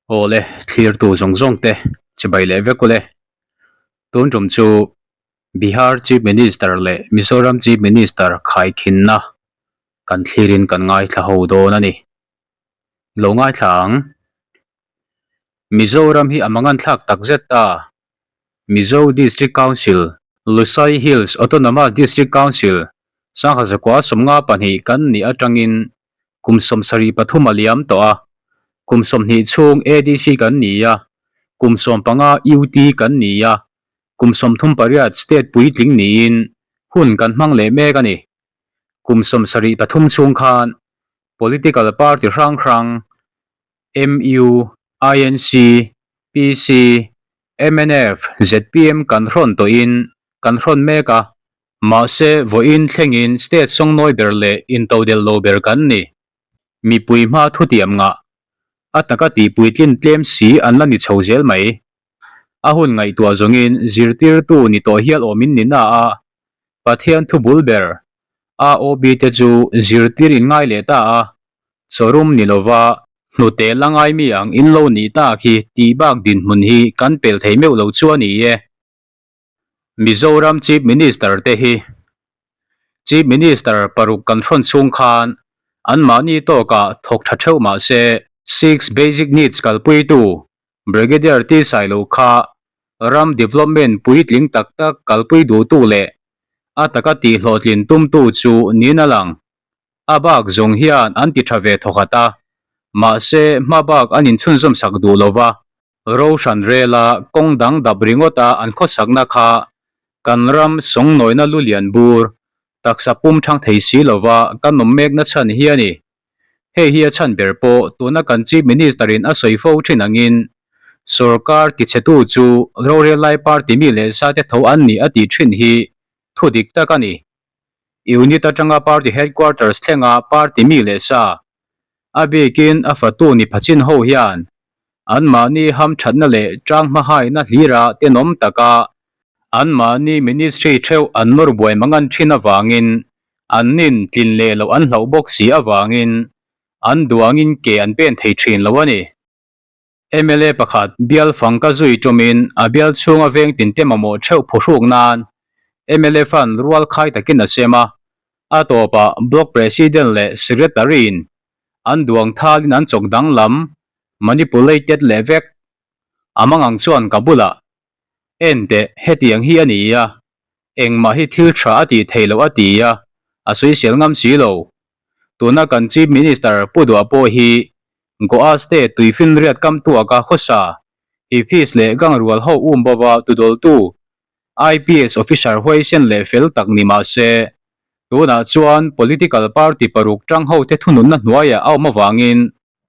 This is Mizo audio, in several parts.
Awle, thlirtu zawng zawng te chibai leh vek ule. Tun tum chu Bihar Chief Minister leh Mizoram Chief Minister khaikhinna kan thlirin kan ngaithla ho dawn a ni. Lo ngaithla ang. Mizoram hi a manganthlak takzet ta. Mizo District Council, Lusai Hills Autonomous District Council, Sangha zakua 52 kan nih atangin kum 73 a liam tawh a, kum 20 chhung ADC kan ni a, kum 15 UT kan ni a, kum 38 state puitling niin hun kan hmang leh mek a ni. Kum 73 chhung khan political party hrang hrang, MU, INC, PC, mnf, zpm kan hrawn tawhin kan hrawn mek a, mahse vawiin thlengin state sawngnawi ber leh intodelh lo ber kan ni. Mipui hma thutiam ngah a taka tihpuitlin tlem si an la ni chho zel mai. A hun ngaihtuah zawngin zirtirtu ni tawh hial awmin ni na a, Pathian thu bul ber AOB te chu zirtir in ngai leh ta a, chawrum ni lova hnute la ngai mi ang in lo nih tak hi tih bak dinhmun hi kan pel thei meuh lo chu a ni e. Mizoram Chief Minister te hi Chief Minister paruk kan hrawn chhung khan anmahni tawkah thawk tha theuh mah se, Six Basic Needs kalpuitu Brigadier T Sailo kha ram development puitling tak tak kalpui duhtu leh a taka tihhlawhtlin tumtu chu niin a lang. A bak zawng hian an ti tha ve thawkhat a, mahse hma bak an inchhunzawm sak duh lo va, ro hran rela kawng dang dap ringawta an khawsakna kha kan ram sawng nawina lu lian bur taksa pum thang thei si lova kan awm mekna chhan hi a ni. Hei hi a chhan ber pawh tuna kan Chief Minister in a sawi fo thin angin sorkar tichhetu chu rorel lai party mi leh sa te tho an ni a tih thin hi thu dik tak a ni. Unit atanga party headquarters thlenga party mi leh sa, a bikin a fatu ni phachin ho hian anmahni hamthatna leh tang hmahaina hlira tenawm taka anmahni ministry theuh an nawr buai mangan thin avangin an nin tlin leh loh an hlauh bawk si avangin an duangin ke an pen thei thin lo a ni. Mla pakhat bial fang ka zui tumin a bial chhunga veng tinte mamawh theuh phuhruk nan mla fund rual khai takin a sem a, a tawpah Block President leh Secretary-in an duang thalin an chawk danglam, manipulated, leh vek. A mangang chuan ka bulah, En teh, hetiang hi a ni a, engmah hi thil tha a tih theih loh a ti a, a sawisel ngam si lo. Tuna kan Chief Minister Pu Duah pawh hi Goa State tuifinriat kam tuaka khawsa, Hippies leh gang rual ho um bova tudawltu IPS officer huaisen leh fel tak ni mah se, tunah chuan political party paruk tang hote thununna hnuaiah a awm avangin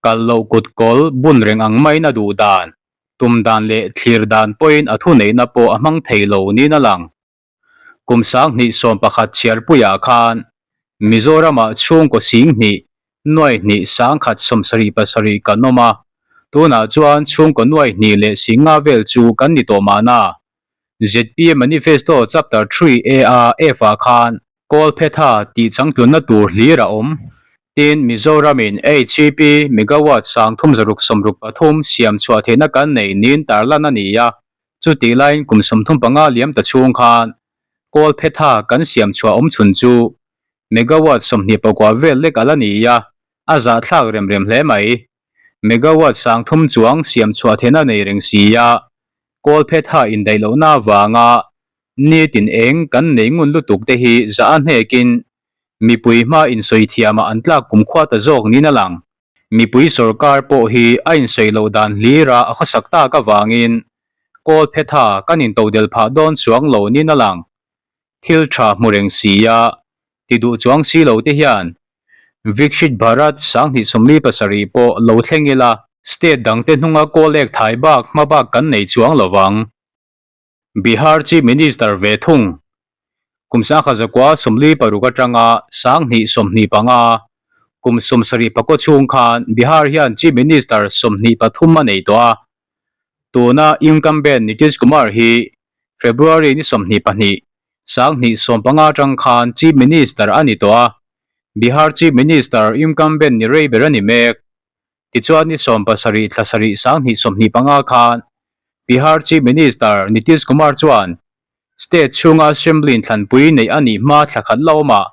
kal loh kut kawl bun reng ang maiin a duh dan, tum dan leh thlir dan pawhin a thuneihna pawh a hmang thei lo niin a lang. Kum 2011 chhiarpuiah khan Mizoramah chhungkaw 2,000 2,177 kan awm a, tunah chuan chhungkaw 2,000 leh 50 vel chu kan ni tawh mahna. Zpm Manifesto Chapter 3 A a F ah khan Kawlphetha tih changtlunna tur hlir a awm. Tin, Mizoramin HEP megawatt 363 siam chhuah theihna kan nei niin tarlan a ni a. Chutih laiin kum 35 liam ta chhung khan Kawlphetha kan siam chhuah awm chhun chu megawatt 24 vel lek a la ni a, a zahthlak rem rem hle mai. Megawatt 3,000 chuang siam chhuah theihna nei reng si a, Kawlphetha indaih lohna avanga nitin eng kan nei ngun lutuk te hi zah a hnekin mipui hma insawi thiamah an tlak kumkhua ta zawk niin a lang. Mipui sorkar pawh hi a insawi loh dan hlira a khawsak tak avangin Kawlphetha kan intodel phah dawn chuang lo niin a lang. Thil tha hmu reng si a, ti duh chuang si lo te hian Vikshit Bharat 2047 pawh lo thleng ila, state dangte hnunga kawl ek thai bak hma bak kan nei chuang lo vang. Bihar Chief Minister ve thung kum 1946 atanga 2025 kum 74 chhung khan Bihar hian Chief Minister 23 a nei tawh a. Tuna incumbent Nitish Kumar hi February ni 22, 2015 atang khan Chief Minister a ni tawh a. Bihar Chief Minister incumbent ni rei ber a ni mek. Tichuan ni 70 thla sarih 20 25 khan Bihar Chief Minister Nitish Kumar chuan State chhunga Assembly inthlanpui neih a nih hma thla khat lawmah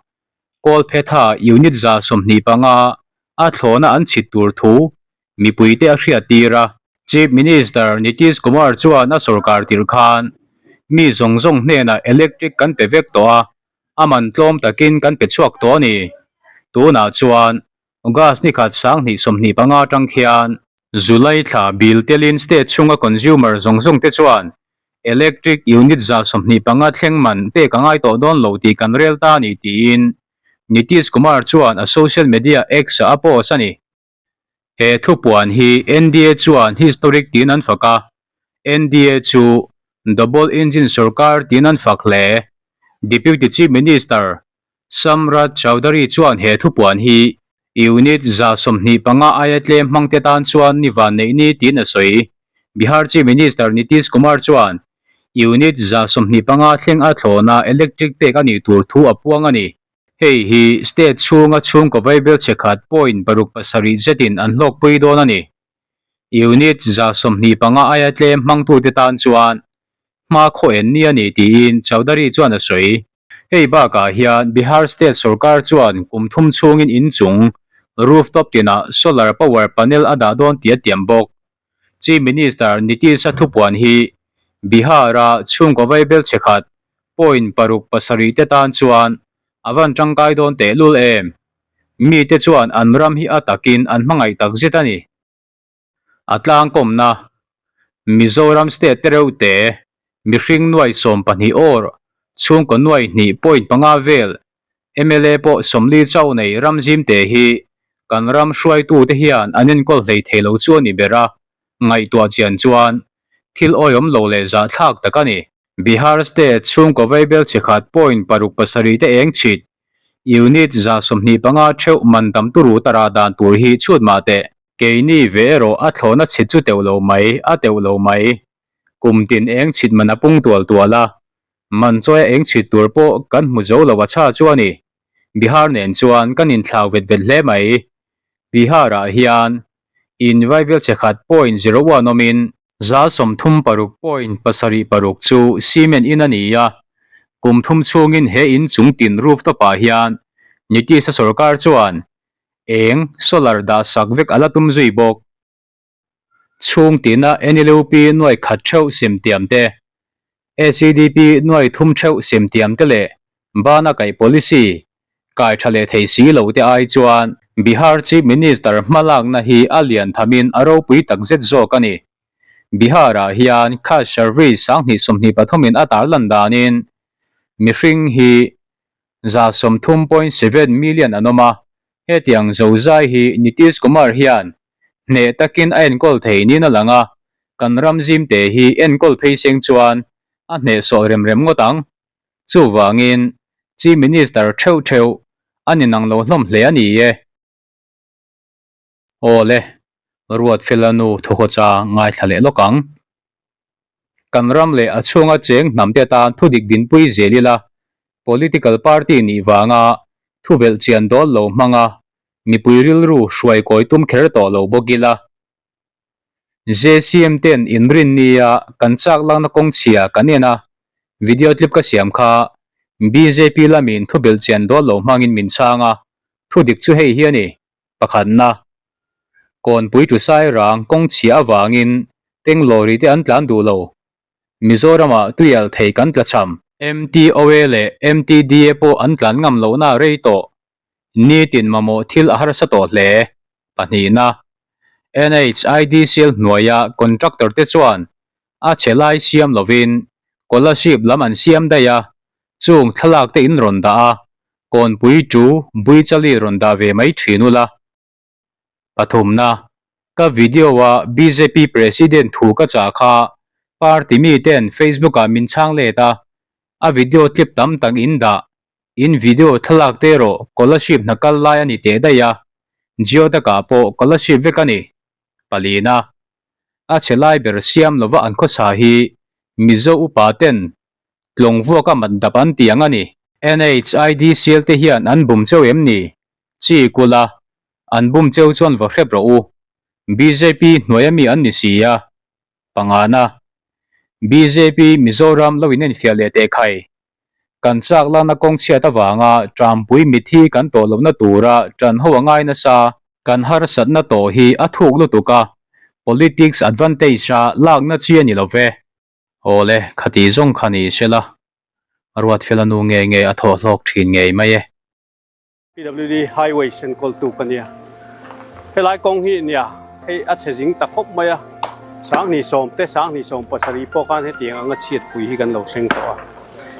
Kawlphetha unit 25 a thlawhna an chhit tur thu mipuite a hriattir a. Chief Minister Nitish Kumar chuan a sorkar tirh khan mi zawng zawng hnenah electric kan pe vek tawh a, a man tlawm takin kan pe chhuak tawh a ni. Tunah chuan August ni khat 2025 atang khian July thla bill telin state chhunga consumer zawng zawng te chuan electric unit 25 thleng man pek a ngai tawh dawn lo tih kan rel ta a ni tiin Nitish Kumar chuan a social media X-ah a post a ni. He thupuan hi NDA chuan historic tiin an fak a, NDA chu double engine sorkar tiin an fak hle. Deputy Chief Minister Samrat Chowdhury chuan he thupuan hi unit 25 aia tlem hmangte tan chuan ni van neih ni tiin a sawi. Bihar Chief Minister Nitish Kumar chuan unit 25 thleng a thlawhna electric pek a nih tur thu a puang a ni. Hei hi state chhunga chhungkaw vaibel chhe khat point paruk pasarih zetin an hlawkpui dawn a ni. Unit 25 aia tlem hmangtute tan chuan hma khaw en ni a ni tiin Chowdhury chuan a sawi. Hei bakah hian Bihar state sorkar chuan kum thum chhungin inchung rooftop tinah solar power panel a dah dawn tih a tiam bawk. Chief Minister Nitish-a thupuan hi Bihar-a chhungkaw vaibel chhe khat point paruk pasarih te tan chuan a van tangkai dawn tehlul em? Mite chuan an ram hi a takin an hmangaih tak zet a ni. A tlangkawmna Mizoram state te reuh te mihring nuai 12 awr chhungkaw nuai hnih point panga vel mla pawh 40 chauh nei ram zim te hi kan ram hruaitute hian an enkawl hlei thei lo chu a ni ber a, ngaihtuah chian chuan thil awihawm lo leh zahthlak tak a ni. Bihar state chhungkaw vaibel chhe khat point paruk pasarih te eng chhit unit 25 theuh man tam turu tara dan tur hi chhut mah teh. Keini ve erawh a thlawhna chhit chu teuh lo mai, a teuh lo mai. Kum tin eng chhit man a pung tual tual a, man chawia eng chhit tur pawh kan hmu zo lo a chha chu a ni. Bihar nen chuan kan inthlau vet vet hle mai. Bihar-ah hian in vaivel chhe khat point zero one awmin 36 point pasarih paruk chu cement in a ni a, kum thum chhungin he in chung tin rooftop-ah hian Nitish-a sorkar chuan eng solar dah sak vek a la tum zui bawk. Chhung tina NLUP nuai khat theuh sem tiam te, SEDP nuai thum theuh sem tiam te leh bana kaih policy kai tha leh thei si lo te ai chuan Bihar Chief Minister hmalakna hi a lian thamin a ropui takzet zawk a ni. Bihar-ah hian Khas Service 2023 in a tarlan danin mihring hi 30.7 million an awm a, hetiang zozai hi Nitish Kumar hian hneh takin a enkawl thei niin a lang a, kan ram zimte hi enkawl phei seng chuan a hnehsawh rem rem ngawt ang. Chuvangin Chief Minister theuh theuh a ni nang lo hlawm hle a ni e. Aw le, Ruatfela nu thukhawcha ngaithla leh lawk ang. Kan ram leh a chhunga cheng hnamte tan thudik dinpui zel ila, political party nih vanga thubelh chian dawl lo hmanga mipui rilru hruai kawi tum kher tawh lo bawk ila. JCM ten inrin nia kan chak lakna kawng chhia kan en a, video clip ka siam kha bjp lamin thubelh chian dawl lo hmangin min chhang a, thudik chu hei hi a ni. Pakhatna, Kawnpui tu sairang kawng chhia avangin Tenglawri te an tlan duh lo. Mizoramah tuial thei kan tla cham. MTOA leh MTDA pawh an tlan ngam lohna a rei tawh. Nitin mamawh thil a harsa tawh hle. Pahnihna, NHIDCL hnuaia contractor te chuan a chhe lai siam lovin Kolasib lam an siam daih a, chung thlalak te in rawn dah a, Kawnpui tu Buichali rawn dah ve mai thin ula. Pathumna, ka video a bjp President thu ka chah kha party mi ten Facebook ah min chhang let a, a video clip tam tak in dah. In video thlalak te erawh Kolasib hna kal lai a ni teh daih a, Geotak-ah pawh Kolasib vek a ni. Palina, a chhe lai ber siam lova an khawsa hi Mizo upa ten tlawng vuak a mat dap an ti ang a ni. NHIDCL te hian an bum cheu em ni? Chi kula, an bum cheu chuan va hrep rawh u. Bjp hnuaia mi an ni si a, pangana. Bjp Mizoram lo inenfiah leh teh khai. Kan chak lakna kawng chhiat avanga Trampui mithi kan tawh lohna tura ṭan ho a ngai nasa. Kan harsatna tawh hi a thuk lutuk a, politics advantage-a lakna chi a ni lo ve. Awle, khati zawng kha ni sela, Ruatfela nu nge nge a thawh hlawk thin ngei mai e. PWD Highway senkawltu ka nia. Helai kawng hi nia hei a chhe zing ta khawp mai a, Sanghnih sawmte Sanghnih 70 pawh khan hetiang anga chhiatpui hi kan lo thleng tawh a.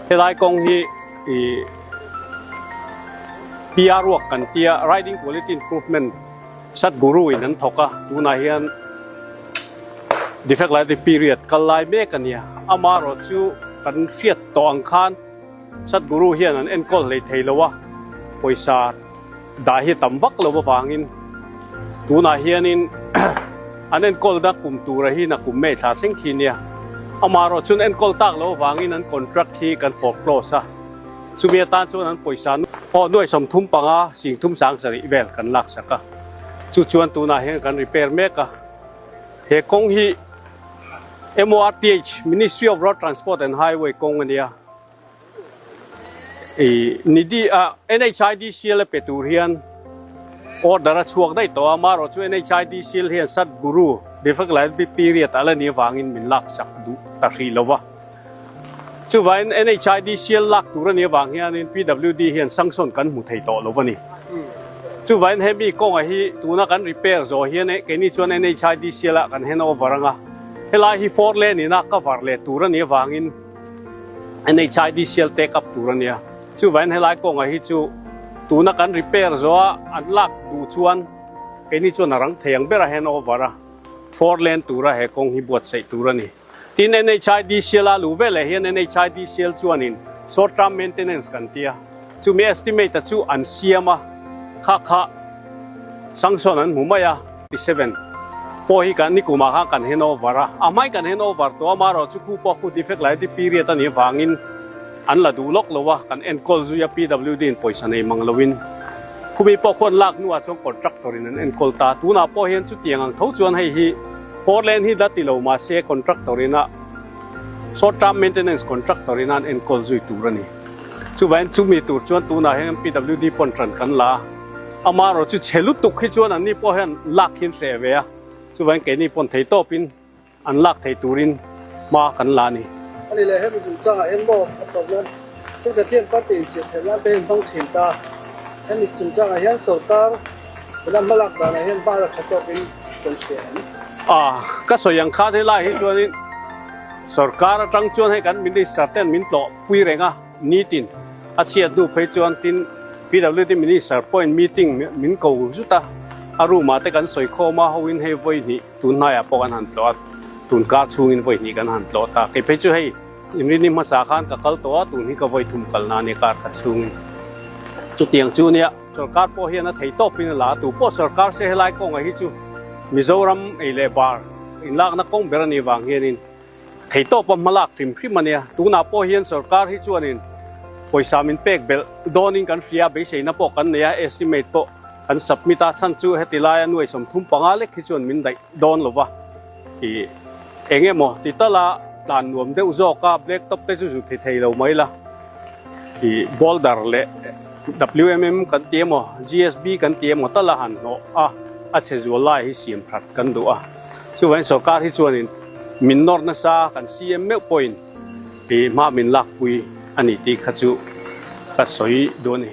Helai kawng hi ih PR work kan tia Riding Quality Improvement Sadhguru in an thawk a, tunah hian defect liability period kal lai mek a nia. Amaherawhchu kan hriat tawh ang khan. Sadhguru hian an enkawl hlei thei lo a, pawisa dah hi tam vak lo avangin tunah hianin an enkawl na kum tura hi na kum mei thla thleng khi nia. Amaherawh chuan enkawl tak lo avangin an contract hi kan foreclose a, chumi atan chuan an pawisa aw nuai 35 sing thum sang sarih vel kan laksak a, chu chuan tunah hian kan repair mek a, he kawng hi MORTH, Ministry of Road Transport and Highway kawng a nia. I nidi a NHIDCL a pe tur hian order a chhuak daih tawh a, amaherawh chu NHIDCL hian Sadhguru defect liability period a la nih avangin min laksak duh ta hrih lo va. Chuvangin NHIDCL lak tur a nih avang hianin PWD hian sanction kan hmu thei tawh lo a ni. Chuvangin hemi kawnga hi tuna kan repair zawh hian keini chuan NHIDCL ah kan handover anga helai hi four lane in a cover leh tur a nih avangin NHIDCL take up tur a nia. Chuvangin helai kawnga hi chu tuna kan repair zawha an lak duh chuan keini chuan a rang thei ang ber a handover a four lane tura he kawng hi buatsaih tur a ni. Tin NHIDCL a luh veleh hian NHIDCL chuanin short term maintenance kan ti a, chumi estimate a chu an siam a, kha kha sanction an hmu mai a. 7 pawh hi kan nikumah khan kan handover a, a hmain kan handover tawh a, amaherawh chu khu pawh khu defect liability period a nih vangin an la duh lawk lo a, kan enkawl zui a PWD in pawisa nei mang loin khumi pawh khuan lak hnuah chuan contractor in an enkawl ta, tunah pawh hian chutiang ang tho chuan hei hi Four lane hi la ti lo mahse contractor in a short term maintenance contractor in an enkawl zui tur a ni. Chuvangin chumi tur chuan tunah hian PWD pawn tan kan la a, amaherawh chu chhe lutuk hi chuan anni pawh hian lak hi an hreh ve a, chuvangin keini pawn thei tawpin an lak thei turin hma kan la a ni. A ni leh hemi chungchangah hian maw a tawp nan thil hian party inchirh theih nan te hian hmang thin ta. Hemi chungchangah hian sorkar tuna hmalak danah hian hma la tha tawkin kan hria em? A, ka sawi ang khan helai hi chuanin sorkar atang chuan hei kan minister ten min tlawh pui reng a, nitin a chhiat hnu phei chuan tin PWD minister pawhin meeting min ko zut a, a room ah te kan sawi khawm a, hoin hei vawi hnih tun hnaiah pawh kan han tlawh a, tun kar chhungin vawi hnih kan han tlawh ta. Kei phei chu hei Inrini hmasa khan ka kal tawh a, tun hi ka vawi thum kalna a ni kar khat chhungin. Chutiang chu nia, sorkar pawh hian a thei tawpin a la a, tu pawh sorkar se helai kawnga hi chu Mizoram ei leh bar inlakna kawng ber a nih vang hianin thei tawpa hmalak hrim hrim a nia. Tunah pawh hian sorkar hi chuanin pawisa min pek belh dawnin kan hria a, beiseina pawh kan nei a, estimate pawh kan submit a, chhan chu heti laia nuai 35 lek hi chuan min daih dawn lo va. Ih eng emaw ti tala tlan nuam deuh zawk a black top te chu zu thei thei lo mai la ih boulder leh WMM kan ti emaw GSB kan ti emaw tala han hnawh a a chhe zual lai hi siam that kan duh a chuvangin sorkar hi chuanin min nawr nasa kan CM meuh pawhin ih hma min lakpui a ni tih kha chu ka sawi duh a ni.